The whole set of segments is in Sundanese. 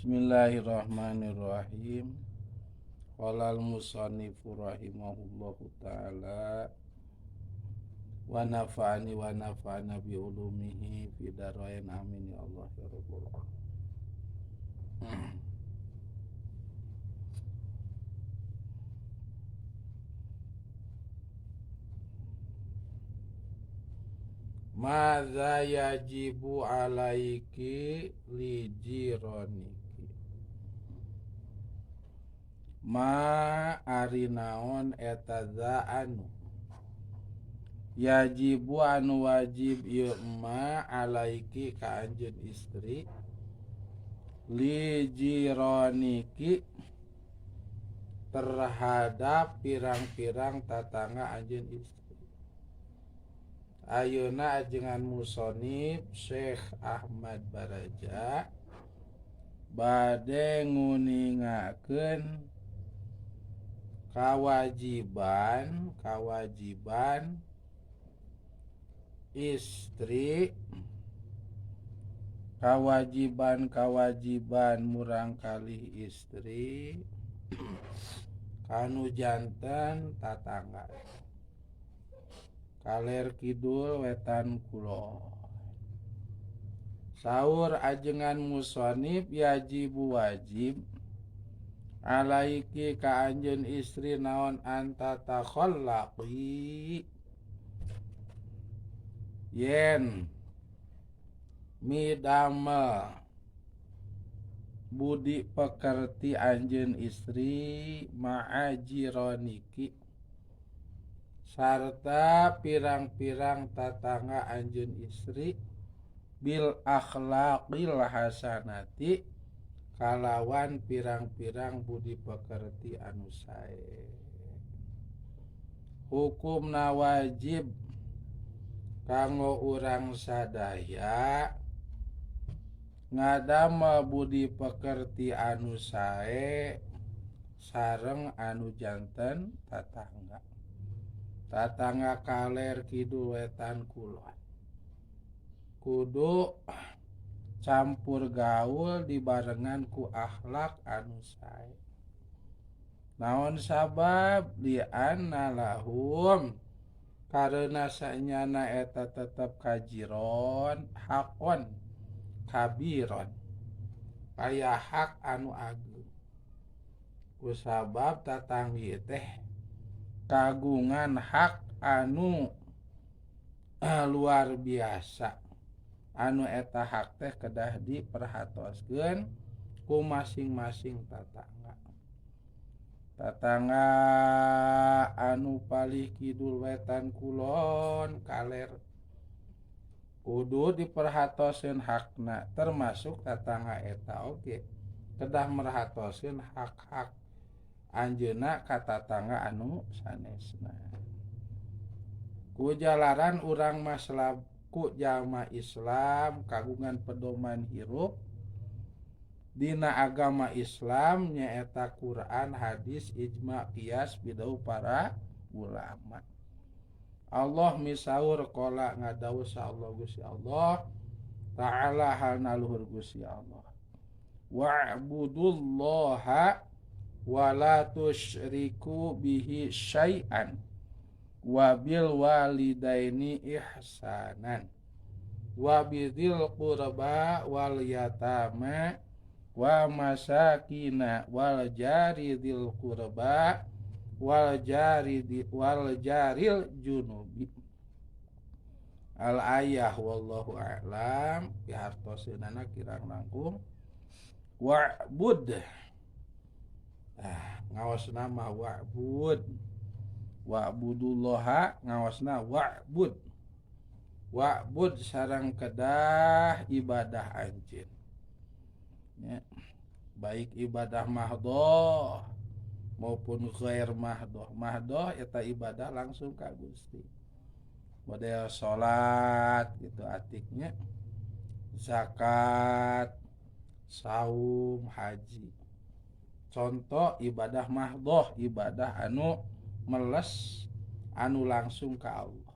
Bismillahirrahmanirrahim. Qala al-musannifu rahimahullahu ta'ala wa nafa'ani wa nafa'ana bi ulumihi fi darain, amin ya Allah ya rabbal alamin. Madza yajibu alaiki li jironiki. Ma ari naon eta za anu yajibu anu wajib ieu ma alaiki ka anjeun istri li jironiki terhadap pirang-pirang tatangga anjeun istri. Ayeuna ajengan musonib Syekh Ahmad Baraja bade nguningakeun kawajiban kawajiban istri, kawajiban kawajiban murangkalih istri kanu janten tatangga kaler kidul wetan kulon. Saur ajengan musonib yajibu wajib alaiki ka anjeun istri naon anta takhallaqi yen midamel budi pekerti anjeun istri ma'ajironiki sarta pirang-pirang tatangga anjeun istri bil akhlaqil hasanati kalawan pirang-pirang budi pekerti anu sae. Hukumna wajib kanggo urang sadaya ngadamel budi pekerti anu sae sareng anu janten tatangga. Tatangga kaler kidul wetan kulon kudu campur gaul dibarengan ku akhlak anu sae. Naon sabab li anna lahum karena sanyana eta tetep kajiron hakon kabiron aya hak anu ageung. Kusabab tatanggi teh kagungan hak anu luar biasa anu eta hak teh kedah diperhatoskeun ku masing-masing tatangga. Tatangga anu palih kidul wetan kulon kaler kudu diperhatoskeun hakna, termasuk tatangga eta oge kedah merhatoskeun hak-hak anjeunna ka tatangga anu sanesna. Ku jalaran urang maslaku jalma Islam kagungan pedoman hirup dina agama Islam nyaeta Quran, hadis, ijma, qiyas, pidauh para ulama. Allah misaur qala ngadawuh sa Allah Gusti Allah ta'ala halna luhur Gusti Allah. Wa'budullaha wa la tusyriku bihi syai'an wa bil walidaini ihsanan wa bidzil qurba wal yatama wa masakina wal jari dzil qurba wal jari di, wal jaril junubi. Al ayah wallahu a'lam pihartoseunana kirang langkung wa'bud. Ngawasna mah wa'bud. Wa'budullaha ngawasna wa'bud. Wa'bud sareng kedah ibadah anjeun. Ya. Baik ibadah mahdoh maupun ghair mahdoh. Mahdoh eta ibadah langsung ka Gusti. Model salat gitu atiknya, zakat, saum, haji. Contoh ibadah mahdoh, ibadah anu meles, anu langsung ka Allah.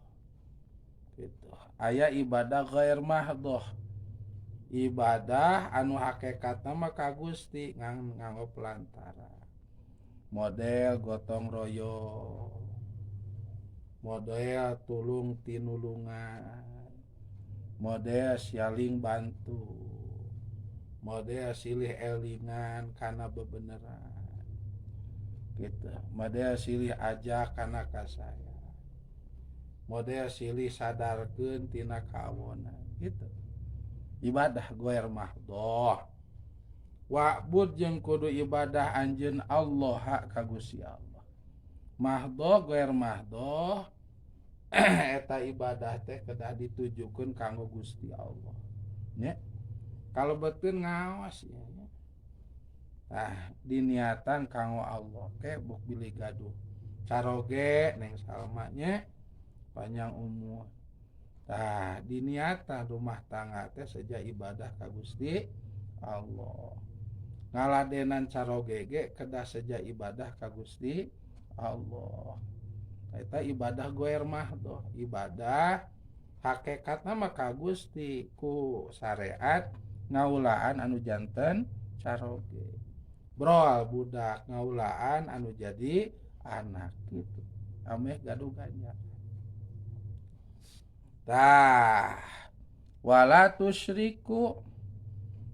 Gitu. Aya ibadah ghair mahdoh. Ibadah anu hakikatna mah ka Gusti ngan nganggo pelantara. Model gotong royong, model tulung tinulungan, model saling bantu, model silih elingan kana bebeneran gitu, model silih ajak kana kasaya, model silih sadarkeun tina kawonan gitu. Ibadah goer mahdoh. Wa'bud jeung kudu ibadah anjeun Allah ka Gusti Allah. Mahdoh goer mahdoh eta ibadah teh kedah ditujukeun kanggo Gusti Allah. Nya. Kalau betul ngawas ya. Tah diniatan kanggo Allah ke buk bilih gaduh. Caroge Neng Salma nya panjang umur. Tah diniatan rumah tangga teh seja ibadah ka Gusti Allah. Ngaladenan caroge ge kedah seja ibadah ka Gusti Allah. Eta ibadah goer mahdoh, ibadah hakikatna mah ka Gusti ku syariat ngaulaan anu janten caroge. Brol budak ngaulaan anu jadi anak gitu. Ameh gaduh ganjaran. Tah wala tusyriku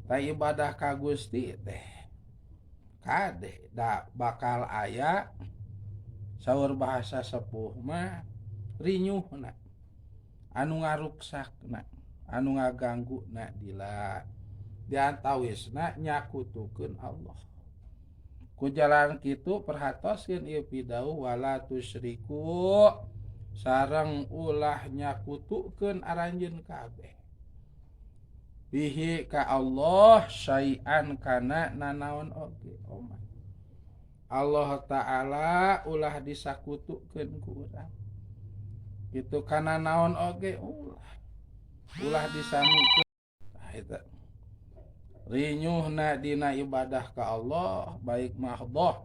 ta ibadah ka Gusti teh kade da bakal aya saur bahasa sepuh mah rinyuhna anu ngaruksakna anu ngagangguna dila diantawisna nyakutukeun Allah. Ku jalan kitu perhatoskeun ieu pidauh wala tusyriku sareng ulah nyakutukeun aranjeun kabeh bihi ka Allah syai'an kana nanaon oge omat. Allah Ta'ala ulah disakutukeun ku urang kitu kana naon oge ulah ulah disamikeun. Tah eta rinyuhna dina ibadah ka Allah baik mahdoh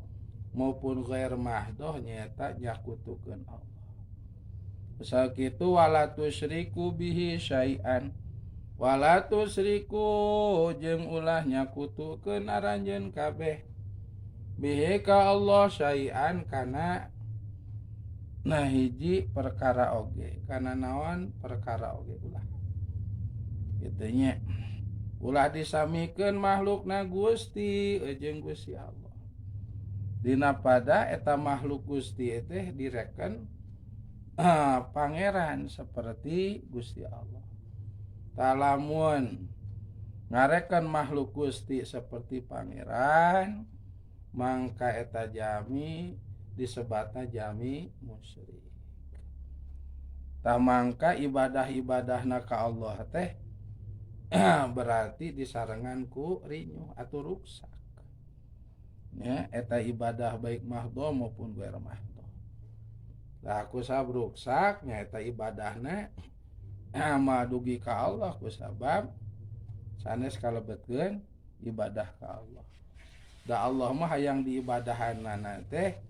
maupun ghair mahdoh nyaeta nyakutukeun Allah. Sakitu wala tusyriku bihi syai'an wala tusyriku jeung ulah nyakutukeun aranjeun kabeh bihi ka Allah syai'an kana nah hiji perkara oge kana naon perkara oge ulah kitu nya ulah disamikeun makhlukna Gusti jeung Gusti Allah. Dina pada eta makhluk Gusti teh direken pangeran seperti Gusti Allah. Talamun ngarekan makhluk Gusti seperti pangeran mangka eta jami disebatna jami musyrik. Tah mangka ibadah-ibadahna ka Allah teh berarti disarengan ku rinyuh atau ruksak. Ya, eta ibadah baik mahdoh maupun ghair mahdoh. Lah ku sabab ruksak nya eta ibadahna madugi ka Allah ku sabab sanes kalebetkeun ibadah ka Allah. Da Allah mah hayang diibadahanana teh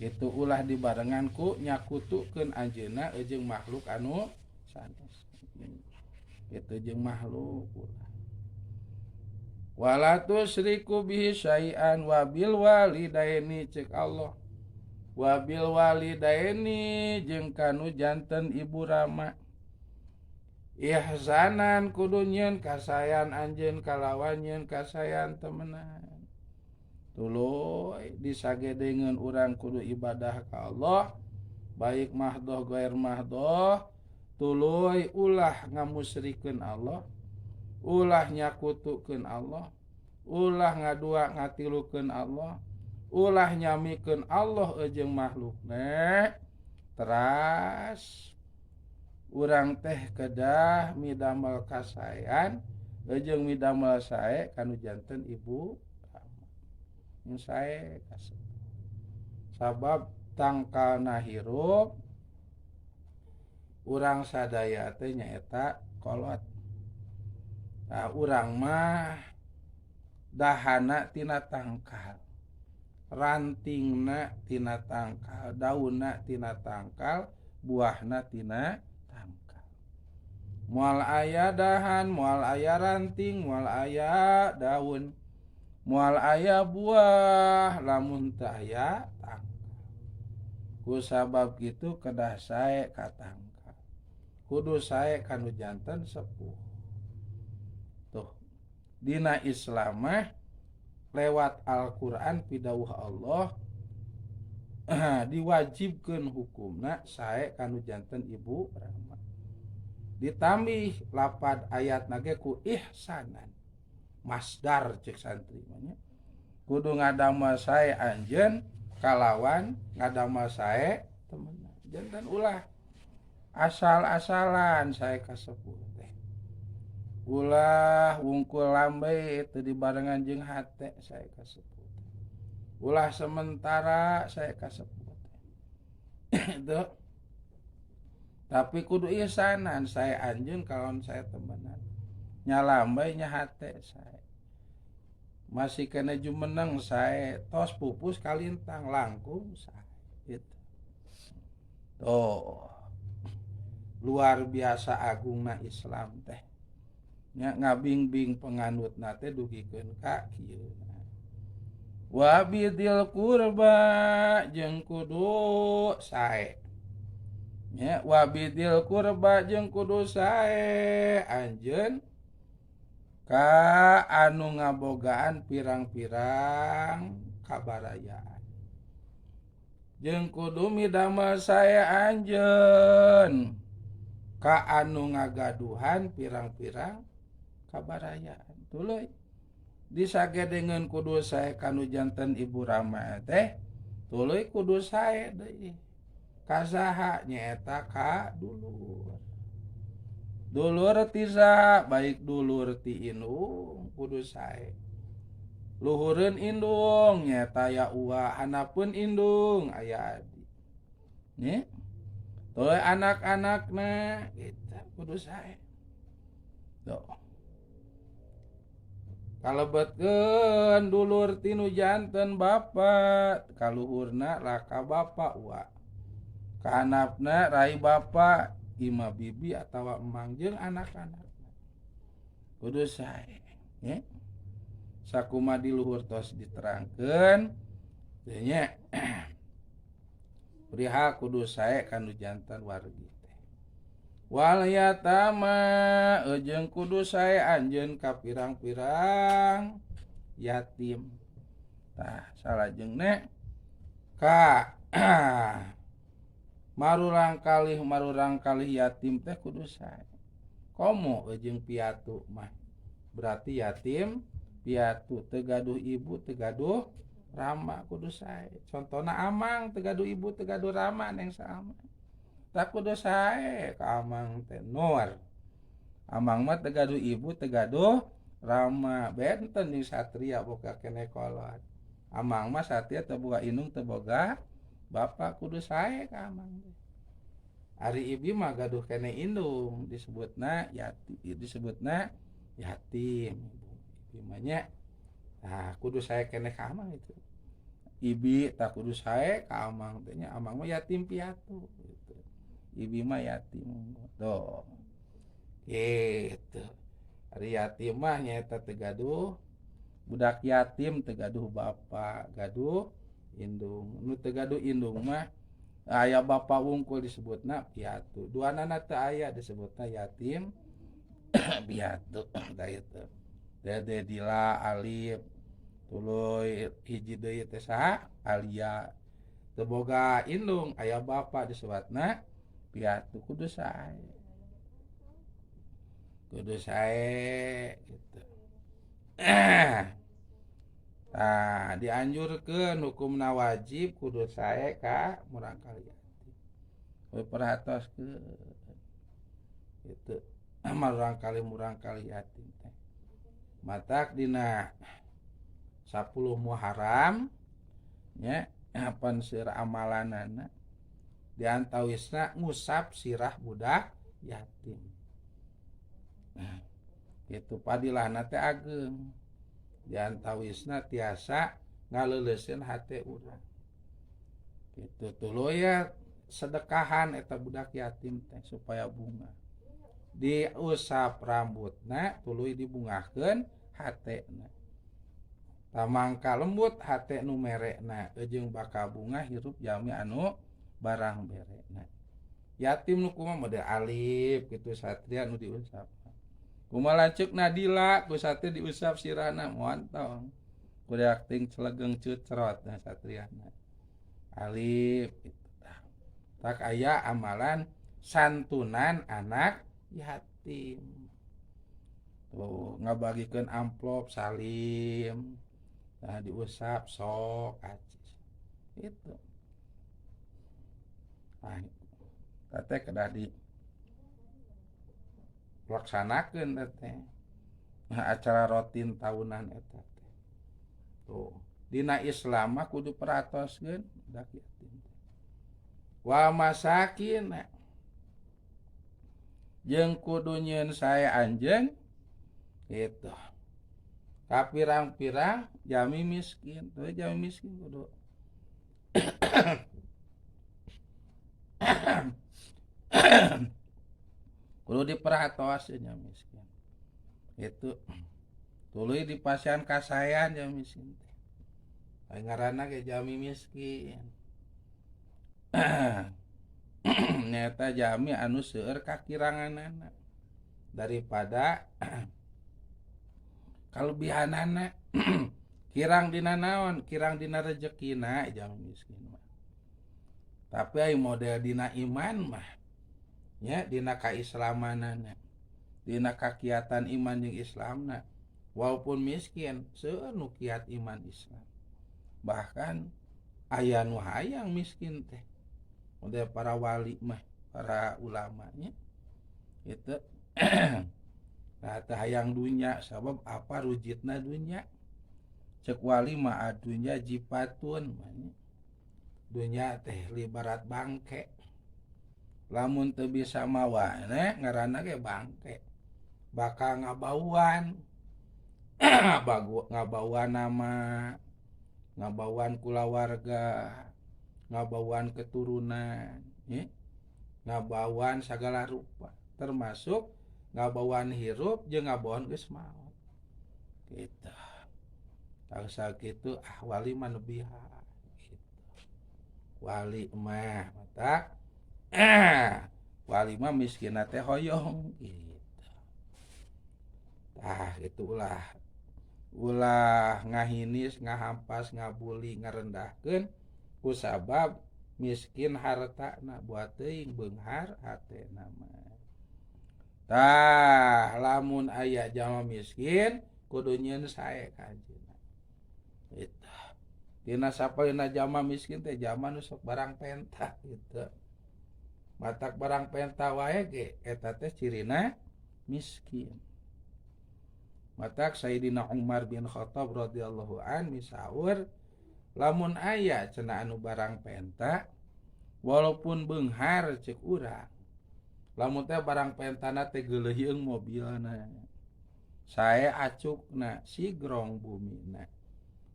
itu ulah dibarengan ku nyakutukeun anjeunna jeung makhluk anu sanes. Itu jeung makhluk ulah. Wala tusyriku bihi syai'an wabil walidaini cek Allah. Wabil walidaini jeung kanu janten ibu rama. Ihsanan kudu nyieun kasayan anjeun kalawan nyieun kasayan temenan. Tuluy disagedengeun urang kudu ibadah ka Allah baik mahdoh gair mahdoh tuluy ulah ngamusyrikeun Allah, ulah nyakutukeun Allah, ulah ngadua ngatilukeun Allah, ulah nyamikeun Allah jeung makhlukna. Teras urang teh kedah midamel kasayan jeung midamel sae kanu janten ibu rama. Sae kasep. Sabab tangkalna hirup urang sadaya teh nyaeta kolot. Tah urang mah dahana tina tangkal, rantingna tina tangkal, daunna tina tangkal, buahna tina tangkal. Moal aya dahan, moal aya ranting, moal aya daun, moal aya buah lamun teu aya tangkal. Ku sabab kitu kedah sae ka tangkal. Kudu sae kanu janten sepuh. Tuh, dina Islam mah lewat Al-Qur'an pidawuh Allah diwajibkeun hukumna sae kanu janten ibu rama. Ditambih lapad ayat nage ku ihsanan. Masdar cek santri mah nya. Kudu ngadamel sae anjeun kalawan ngadamel sae temenan. Janten ulah asal-asalan sae kasepuh teh. Ulah wungkul lambe teu dibarengan jeung hate sae kasepuh teh. Ulah sementara sae kasepuh teh. Itu. Tapi kudu ihsanan sae anjeun kalawan sae temenan. Nya lambe nya hate sae. Masih kena jumeneng sae tos pupus kalintang langkung sae gitu. Tuh. Luar biasa agungna Islam teh. Nya ngabingbing penganutna teh dugikeun ka kieu. Wa bidil kurba jeung kudu sae. Nya wa bidil kurba jeung kudu sae anjeun ka anu ngabogaan pirang-pirang kabarayaan. Jeung kudu midamel sae anjeun ka anu ngagaduhan pirang-pirang kabarayaan. Tuluy disagedengeun kudu sae kanu janten ibu rama teh, tuluy kudu sae deui. Ka saha nyaeta ka dulur. Dulur ti saha? Baik dulur ti indung kudu sae. Luhureun indung nyaeta aya uwa, handapeun indung aya adi. Nya. Tuluy anak-anakna eta kudu sae. Tuh. Kalebetkeun dulur ti nu janten bapa, kaluhurna raka bapa uwa. Kahandapna rai bapa, ima bibi atawa emang jeung anak-anak. Kudu sae, nya. Sakuma di luhur tos diterangkeun teu nya. Perihal kudu sae kanu janten wargi teh. Wal yatama jeung kudu sae anjeun ka pirang-pirang yatim. Tah salajengna ka marurang kalih yatim teh kudu sae. Komo jeung piatu mah. Berarti yatim piatu teu gaduh ibu teu gaduh rama kudu sae. Contona amang teu gaduh ibu teu gaduh rama neng saamang. Tak kudu sae ka amang teh Nur. Amang mah teu gaduh ibu teu gaduh rama, benten jeung satria boga keneh kolot. Amang mah satria teu boga indung teu boga bapa kudu sae ka amang teh. Ari ibi mah gaduh keneh indung disebutna yatim, disebutna yatim. Ibi mah nya. Tah kudu sae keneh ka amang itu. Ibi tah kudu sae ka amang teh nya, amang mah yatim piatu gitu. Ibi mah yatim. Tuh. Gitu. Ari yatim mah nyaeta teu gaduh budak yatim teu gaduh bapa, gaduh indung. Nu teu gaduh indung mah aya bapa wungkul disebutna piatu. Duanana teu aya disebutna yatim piatu. Tah itu. Dede Dila Alif tuluy hiji deui teh saha? Alia. Teu boga indung aya bapa disebutna piatu kudu sae. Kudu sae gitu. Tah dianjurkeun hukumna wajib kudu sae ka murang kali yatim. Kudu perhatoskeun. Gitu. Murang kali yatim teh. Matak dina 10 Muharram nya apan seur amalanana diantawisna ngusap sirah budak yatim. Nah, itu padilahna teh ageng. Diantawisna tiasa ngaleuleuskeun hate urang. Kitu tuluy ya sedekahan eta budak yatim teh supaya bunga. Diusap rambutna tuluy dibungahkeun hatena. Tamangka lembut hate nu merekna jeung bakal bunga hirup jalmi anu barang berekna. Yatim nu kumaha model alif kitu satria nu diusap. Kumaha lanceukna Dila ku satria diusap sirahna montong. Kudak ting celegeng cucrot nah satriana. Alif gitu. Tak aya amalan santunan anak yatim. Tuh ngabagikeun amplop salim. Nah diusap sok acis. Itu. Nah, teh kedah dilaksanakeun teh. Nah, acara rutin tahunan eta teh. Tuh, dina Islam mah kudu peratoskeun budak yatim. Wa masakin jeung kudu nyieun sae anjeun gitu. Ka pirang-pirang jami miskin, tuh jami miskin kudu kudu diperhatos nya miskin. Itu tuluy dipasihan kasaean jami miskin teh. Ai ngaranna ge jami miskin. Nyaeta jami anu seueur kakiranganana daripada kalebihanana. Kirang dina naon, kirang dina rejekina jami miskin mah. Tapi ai model dina iman mah nya dina kaislamanana, dina kakiatan iman jeung Islamna, walaupun miskin seueur nu kiat iman Islam. Bahkan aya nu hayang miskin teh. Model para wali mah, para ulamanya itu. Nah, teh hayang dunya sabab apa rujitna dunya? Cek wali mah adunya jipatun, dunya teh libarat bangke. Lamun teu bisa mawana ngaranna ge bangke. Bakal ngabauan. Ngabauan nama, ngabauan kulawarga, ngabauan keturunan, ya. Ngabauan sagala rupa, termasuk ngabauan hirup jeung ngabauan geus maot. Gitu. Tangsa kitu ah wali mah nebihan gitu. Wali mah mata wali mah miskinna teh hoyong gitu. Tah kitu ulah ulah ngahinis, ngahampas, ngabuli, ngarendahkeun kusabab miskin hartana buat teuing beunghar hatena mah. Tah lamun aya jalma miskin kudu nyieun sae ka anjeunna. Gitu. Dina sapalina jalma miskin teh jalma nu sok barang penta gitu. Matak barang penta wae ge eta teh cirina miskin. Matak Sayyidina Umar bin Khattab radhiyallahu an misaur lamun aya cenah anu barang penta walaupun beunghar ceuk urang. Lamun teh barang pentana teh geuleuheung mobilna. Sae acukna sigrong bumina.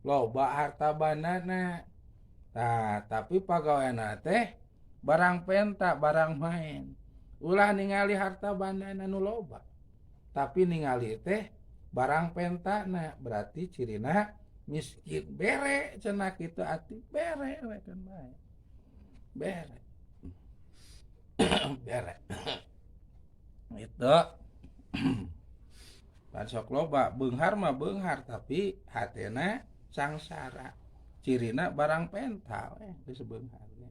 Loba harta bandana. Tah, tapi pagaweana teh barang penta, barang main. Ulah ningali harta bandana nu loba. Tapi ningali teh barang pentana berarti cirina miskin. Bere cenah kitu ati bere we kan bae. Bere. Bere. Itu. Pan sok loba beunghar mah beunghar tapi hatena sangsara. Cirina barang penta we geus beunghar ge.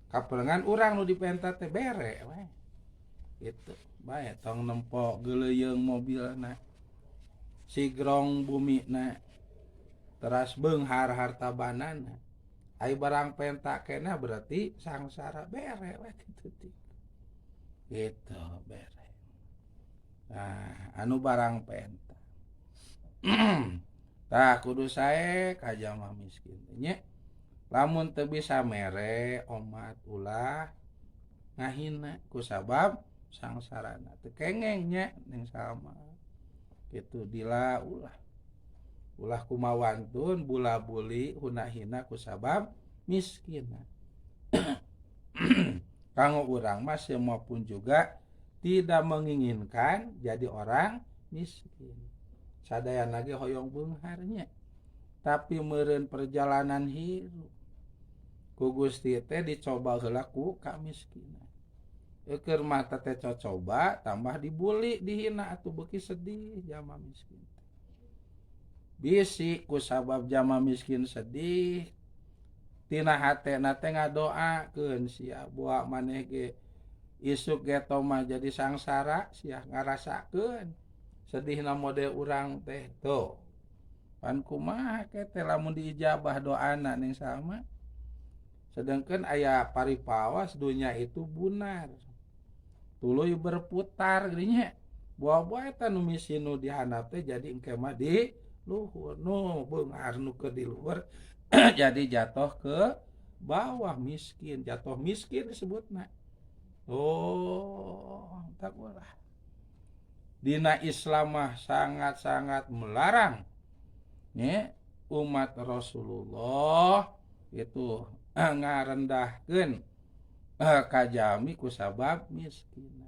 Kapelengan urang nu dipenta teh bere we. Gitu. Bae tong nempo geuleuyeung mobilna. Sigrong bumina. Teras beunghar harta banana. Ai barang penta keneh berarti sangsara bere we kitu teh. Gitu bere. Nah, anu barang penta. Tah kudu sae ka jalma miskin nya. Lamun teu bisa mere omat ulah ngahina kusabab sangsarana teu kengeng nya ning salma. Kitu dila ulah. Ulah kumawantun bula-buli huna-hina kusabab miskin. Kanggo urang mah semua pun juga Tidak menginginkan jadi orang miskin. Sadayana ge hoyong beunghar nya. Tapi meureun perjalanan hirup ku Gusti teh dicoba heula ku kamiskinan. Eukeur mata teh cocoba tambah dibully, dihina, atuh beuki sedih jalma miskin. Bisi kusabab jalma miskin sedih tina hatena teh ngadoakeun sia boa maneh ge isuk geto mah jadi sangsara sia ngarasakeun sedihna model urang teh tuh. Pan kumaha ke teh lamun diijabah doana ning sama. Sedangkan aya paripawas dunya itu bunar. Tuluy berputar geuning nya. Buah-buah eta nu miskin nu dihandap teh jadi engke mah di luhur, nu beunghar nu keur di luhur jadi jatuh ke bawah miskin, jatuh miskin disebutna. Oh, tak ulah. Dina Islam mah sangat-sangat melarang nya umat Rasulullah itu ngarendahkeun kajami kusabab miskin.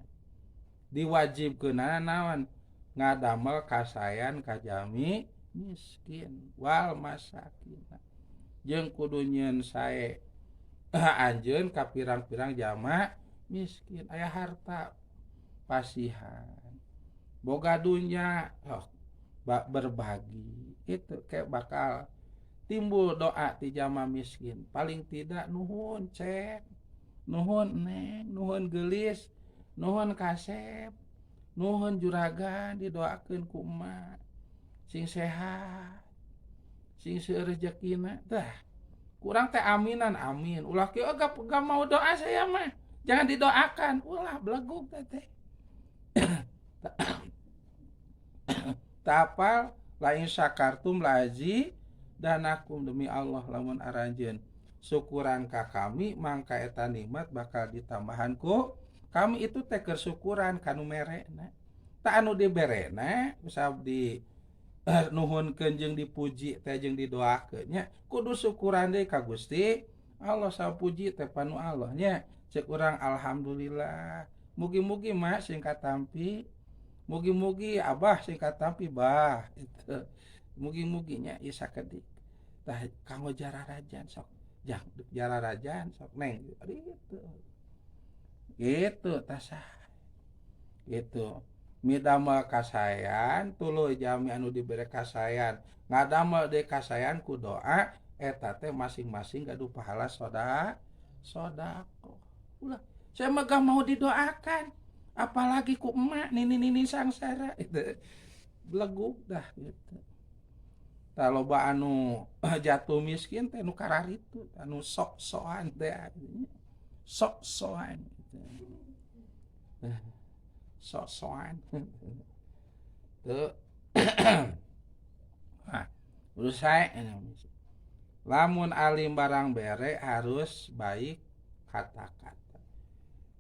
Diwajibkeunana naon? Ngadamel kasayan kajami miskin wal masakin. Jeung kudu nyieun sae anjeun ka pirang-pirang jama miskin, aya harta pasihan. Boga dunya oh, berbagi itu kayak bakal timbul doa ti jama miskin. Paling tidak nuhun cek, nuhun neng, nuhun geulis, nuhun kasep, nuhun juragan, didoakeun ku emak sing sehat, sing seueur rezekina. Tah kurang teh aminan amin. Ulah kieu gak mau doa saya mah, jangan didoakan, ulah belegug teh. Tapal lain syakartum lazi danakum, demi Allah lamun aranjeun syukuran ka kami mangka eta nikmat bakal ditambahan ku kami. Itu teh keur syukuran ka nu merena. Tak anu diberena usab di nuhunkeun jeung dipuji teh jeung didoakeun nya, kudu syukuran deui ka Gusti Allah. Sapuji teh panu Allah nya. Cek urang alhamdulillah, mugi-mugi mak sing katampi, mugi-mugi abah sing katampi bah itu, mugi-mugi nya ieu sakedik tah kanggo jararajan sok, jang jararajan sok neng gitu gitu tah sah gitu. Midamel kasayan tuluy jami anu dibere kasayan ngadamel deui kasayan ku doa eta teh masing-masing gaduh pahala sodakoh. Ulah saya mah gak mau didoakan, apalagi ku emak nini-nini sangsara itu, belegug dah gitu. Tah loba anu jatuh miskin teh nu kararitu, anu sok-sokan teh, sok-sokan gitu. Sok-sokan tuh. Nah, udah saya lamun alim barang bere harus baik kata-kata.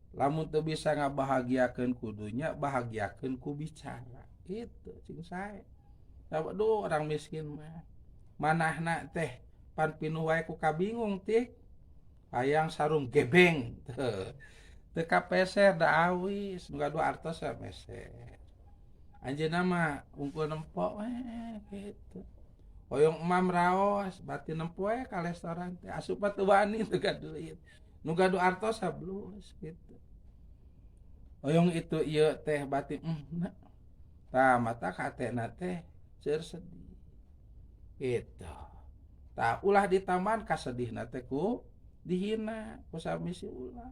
Lamun teu bisa ngabahagiakeun kudunya, bahagiakeun ku bicara. Itu cing sae. Aduh, orang miskin mah manahna teh pan pinuh wae ku kabingung teh. Hayang sarung gebeng teu teu kapeser da awis, nu gaduh artos meser. Anjeunna mah unggul nempo we gitu. Hoyong emam raos batin nempo we ka restoran teh, asup mah teu wani teu gaduh duit. Nu gaduh artos hablus gitu. Hoyong itu ieu teh batin tah mata hatena teh seueur sedih gitu. Tah ulah ditambahan kasedihna teh ku dihina ku samisi, ulah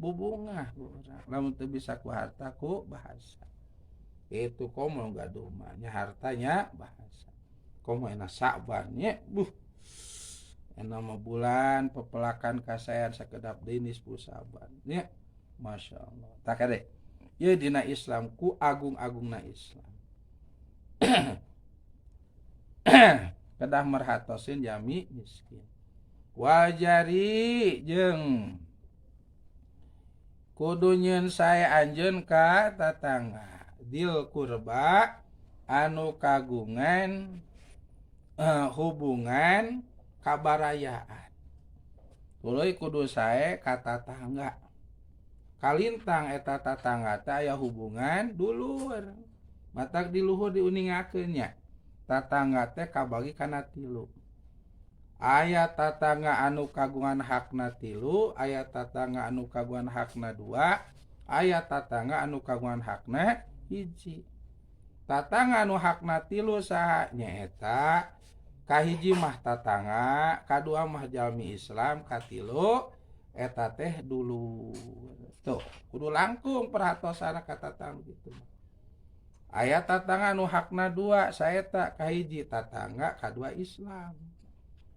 bubungah urang lamun teu bisa ku harta ku bahasa. Itu komo gaduh mah nya hartanya bahasa. Komo enak Sa'ban nya, buh enak mah bulan pepelakan kasayan sakedap deui nisfu Sa'ban nya. Masya Allah. Tak kade. Ieu dina Islam ku agung-agungna Islam. Kedah merhatosin jami miskin. Wajari jeung kudu nyieun sae anjeun ka tatangga. Dil kurba anu kagungan hubungan kabarayaan. Tuluy kudu sae ka tatangga. Kalintang eta tatangga teh aya hubungan dulur. Matak di luhur diuningakeun nya. Tatangga teh kabagi kana tilu. Aya tatangga anu kagungan hakna tilu, aya tatangga anu kagungan hakna dua, aya tatangga anu kagungan hakna hiji. Tatangga anu hakna tilu saha nyaeta kahiji mah tatangga, kadua mah jalmi Islam, katilu eta teh dulur. Tuh, kudu langkung perhatosana ka tatangga gitu. Aya tatangga anu hakna dua, saeta kahiji tatangga, kadua Islam.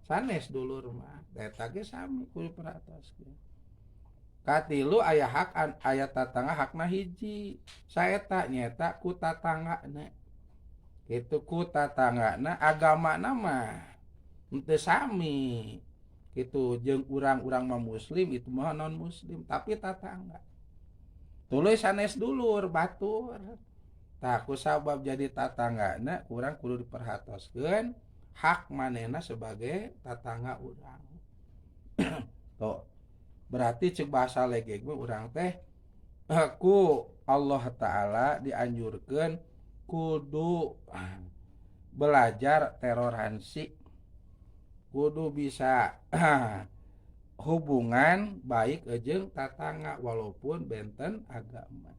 Sanes dulur mah, eta ge sami kudu perhatoskeun. Katilu aya hak aya tatangga hakna hiji, saeta nyaeta ku tatanggana. Kitu ku tatanggana agamana mah henteu sami. Kitu jeung urang-urang mah muslim itu mah non muslim tapi tatangga. Tuluy sanes dulur batur. Tah ku sabab jadi tatanggana urang kudu diperhatoskeun hak manehna sebagai tatangga urang. Tuh. Berarti cek bahasa legeg mah urang teh ku Allah Ta'ala dianjurkeun kudu belajar toleransi, kudu bisa hubungan baik jeung tatangga walaupun benten agama.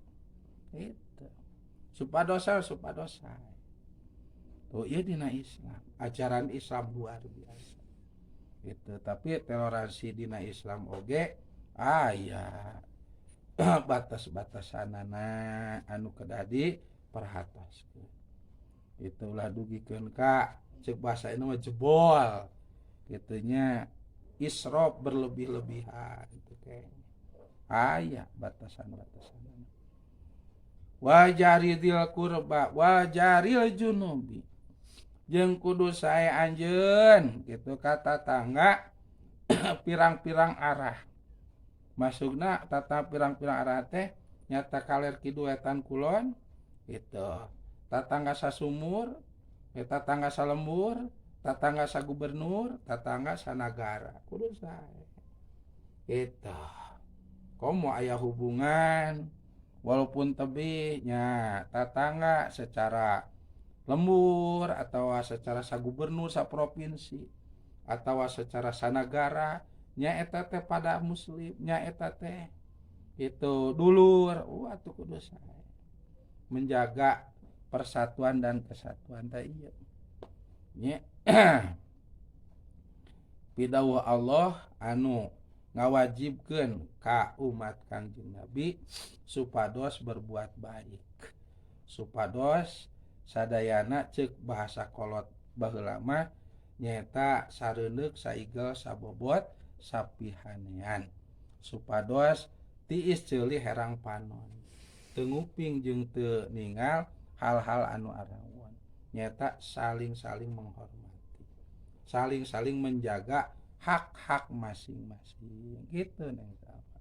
Itu supadosa supadosa. Tuh ieu dina Islam, ajaran Islam luar biasa. Itu tapi toleransi dina Islam oge aya batas-batasanana anu kedah diperhatoskeun. Itulah dugikeun ka cek bahasa ini mah jebol kitu nya, israf berlebih-lebihan itu kayaknya. Aya batasan-batasan. Wajari dzil qurba wajaril junubi, jeung kudu sae anjeun gitu ka tatangga pirang-pirang arah. Maksudna tata pirang-pirang arah teh nyata kaler kidul wetan kulon gitu. Tatangga sasumur, tatangga salembur, tatangga sagubernur, tatangga sanagara, kudu sae. Gitu. Komo aya hubungan walaupun tebih nya tatangga secara lembur atau secara sagubernur saprovinsi atau secara sanagara nya eta teh pada muslim nya eta teh itu dulur, wah tuh kudu sae menjaga persatuan dan kesatuan teh ieu nya. Pidawuh Allah anu ngawajibkeun ka umat Kangjeng Nabi supados berbuat baik, supados sadayana cek bahasa kolot baheula mah nyaeta sareundeuk saigel sabobot sapihanean, supados tiis ceuli herang panon, teu nguping jeung teu ningal hal-hal anu arawon, nyaeta saling-saling menghormati, saling-saling menjaga hak-hak masing-masing gitu. Neng Salma.